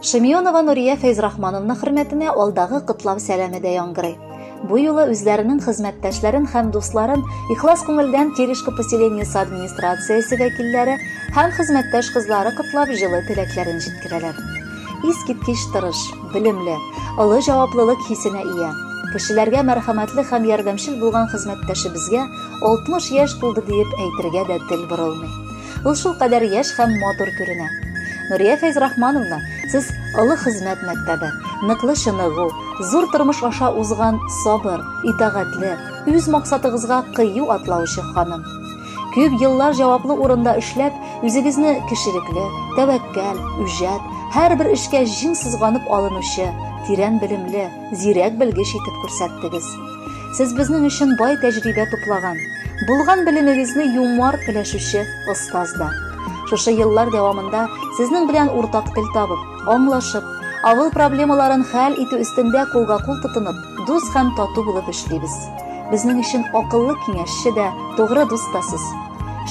Шемионова Нурия Фәйзрахмановна хөрмәтенә алдагы котлау сәламе дә яңгырый. Бу юлы үзләренең хезмәттәшләрен һәм дусларын ихлас күңелдән Терешка поселениесе администрациясе вәкилләре һәм хезмәттәш кызлары котлап җылы теләкләрен җиткерәләр. Искиткеч тырыш, белемле, олы җаваплылык хисенә ия, кешеләргә мәрхәмәтле һәм ярдәмчел булган хезмәттәшебезгә 60 яшь тулды диеп әйтергә дә тел борылмый. Ул шулкадәр яшь һәм матур күренә. Нурия Фәйзрахмановна, сез олы хезмәт мәктәбе, ныклы чыныгу, зур тормыш аша узган сабыр, итагатьле, үз максатыгызга кыю атлаучы ханым. Күп еллар җаваплы урында эшләп, үзегезне кешелекле, тәвәккәл, үҗәт, һәрбер эшкә җиң сызганып алынучы, тирән белемле, зирәк белгеч итеп күрсәттегез. Сез безнең өчен бай тәҗрибә туплаган, булган белемегезне юмарт өләшүче остаз да. Шушы еллар дәвамында сезнең белән уртак тел табып, аңлашып, авыл проблемаларын хәл итү өстендә кулга-кул тотынып, дус һәм тату булып эшлибез. Безнең өчен акыллы киңәшче дә, тугры дус та сез.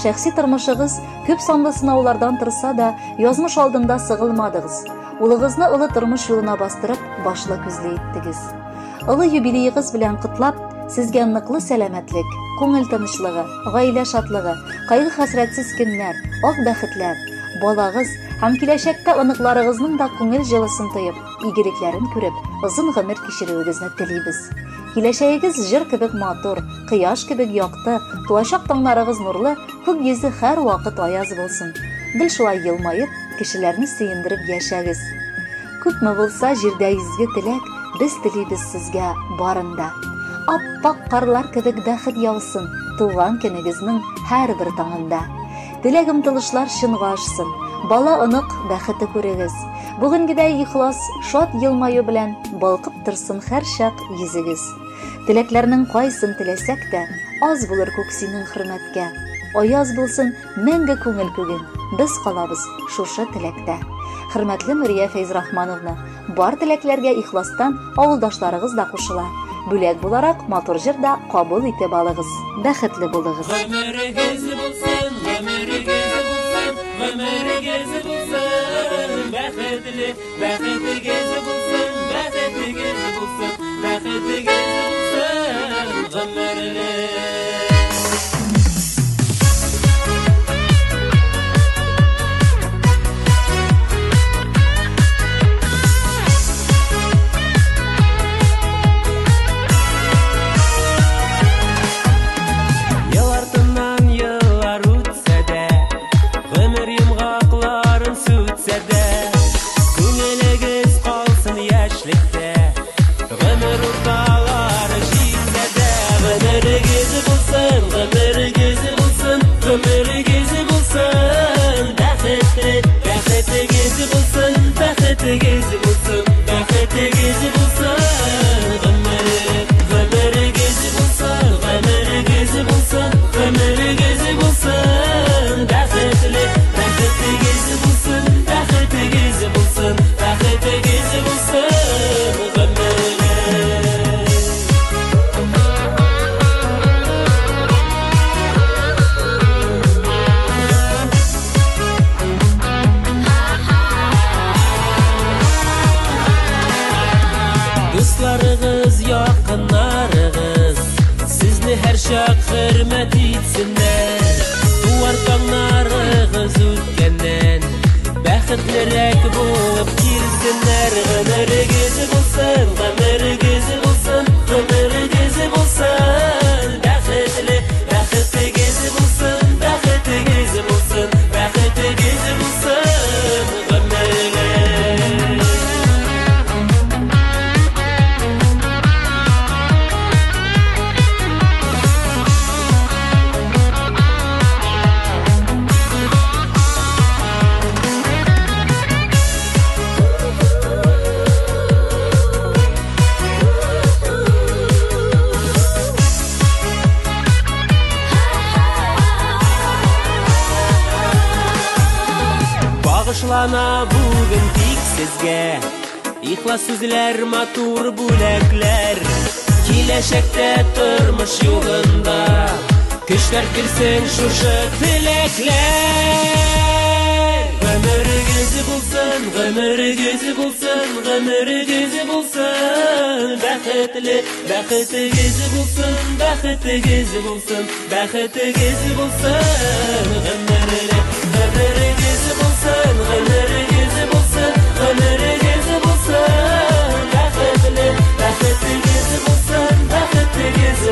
Шәхси тормышыгыз күп санлы сынаулардан торса да, язмыш алдында сыгылмадыгыз. Улыгызны олы тормыш юлына бастырып, башлы күзле иттегез. Олы юбилеегыз белән котлап, сезгә ныклы сәламәтлек, күңел тынычлыгы, гаилә шатлыгы, кайгы-хәсрәтсез көннәр, ак бәхетләр, балагыз һәм киләчәктә оныкларыгызның да күңел җылысын тоеп, игелекләрен күреп, озын гомер кичерүегезне телибез. Киләчәгегез җыр кебек матур, кояш кебек якты, туачак таңнарыгыз нурлы, күк йөзе һәрвакыт аяз булсын. Гел шулай елмаеп, кешеләрне сөендереп яшәгез. Күпме булса җирдә изге теләк, без телибез сезгә барын да. Ап-ак карлар кебек бәхет яусын туган көнегезнең һәрбер таңында. Теләк-омтылышлар чынга ашсын, бала-онык бәхете күрегез. Бүгенгедәй ихлас, шат елмаю белән балкып торсын һәрчак йөзегез. Теләкләрнең кайсын теләсәк тә, аз булыр күк синең хөрмәткә. Аяз булсын мәңге күңел күгең, без калабыз шушы теләктә. Хөрмәтле Нурия Фәйзрахмановна, бар теләкләргә ихластан авылдашларыгыз да кушыла. Бүләк буларак матур җыр да кабул итеп алыгыз. Бәхетле булыгыз. Гомерегез булсын, гомерегез булсын, гомерегез булсын, бәхетле, бәхетегез булсын, бәхетегез булсын, бәхетегез булсын, гомерле. Ел артыннан еллар үтсә дә, гомер йомгакларын сүтсә дә, күңелегез калсын яшьлектә, гомер урталары җитсә дә, гомерегез булсын, гомерегез булсын, гомерегез булсын, бәхетле, бәхетегез булсын, бәхетегез булсын, бәхетегез булсын, гомер, гомерегез булсын, гомерегез булсын, гомерегез булсын, бәхетле, бәхетегез булсын, бәхетегез булсын, бәхетегез булсын, гомерле. Дусларыгыз, якыннарыгыз сезне һәрчак хөрмәт итсеннәр. Туар таңнарыгыз үткәннән бәхетлерәк булып килсеннәр. Гомерегез булсын, гомерегез булсын, гомерегез булсын, бәхетле, бәхетегез булсын, бәхетегез булсын, бәхетегез булсын, гомерле. Багышлана бүген тик сезгә ихлас сүзләр, матур бүләкләр. Киләчәктә тормыш юлында көчләр килсен шушы теләкләр. Гомерегез булсын, гомерегез булсын, гомерегез булсын бәхетле, бәхетегез булсын, бәхетегез булсын, бәхетегез булсын гомерле. Гомерегез булсын, гомерегез булсын, гомерегез булсын бәхетле, бәхетегез булсын, бәхетегез